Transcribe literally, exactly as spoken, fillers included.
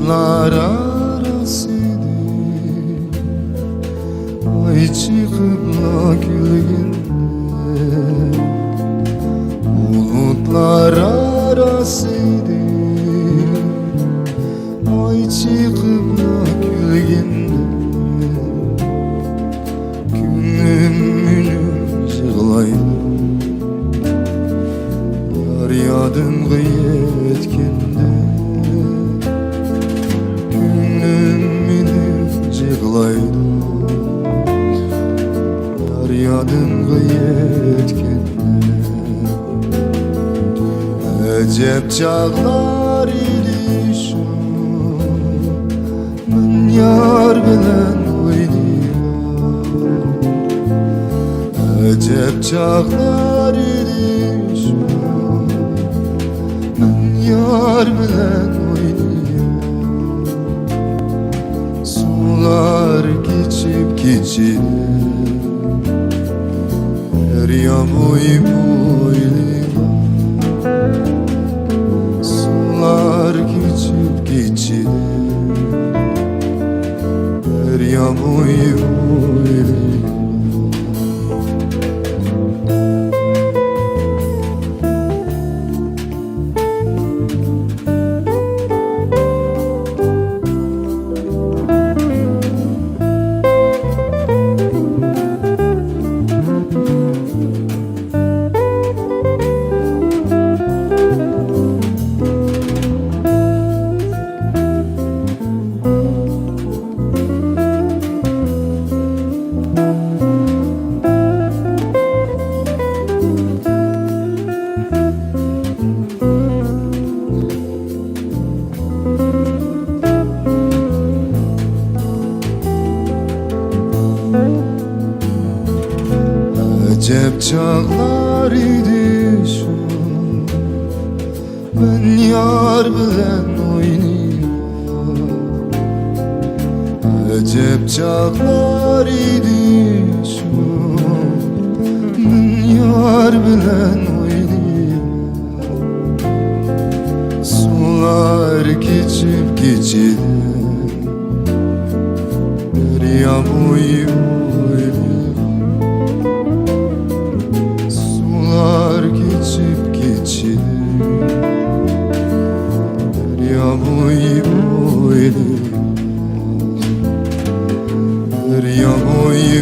بۇلۇتلار ئارىسىدىن ئاي چىقىپلا كۈلگەندە، بۇلۇتلار ئارىسىدىن ئاي چىقىپلا كۈلگەندە، كۆڭلۈم مېنىڭ يىغلايدۇ. يار يادىمغا يەتكەندە، كۆڭلۈم مېنىڭ يىغلايدۇ. يار يادىمغا يەتكەندە، ئەجەب چاغلار ئىدى شۇ، مەن يار بىلەن ئوينىغان. ئەجەب چاغلار ئىدى شۇ، مەن يار بىلەن ئوينىغان. سۇلار كېچىپ كېچىدە، دەريا بويى بويلىغان. سۇلار كېچىپ كېچىدە، دەريا بويى بويلىغان. ئەجەب چاغلار ئىدى شۇ، مەن يار بىلەن ئوينىغان. ئەجەب چاغلار ئىدى شۇ، مەن يار بىلەن ئوينىغان. سۇلار كېچىپ كېچىدە، دەريا بويى بويلىغان. سۇلار كېچىپ كېچىدە، دەريا بويى بويلىغان. دەريا بويى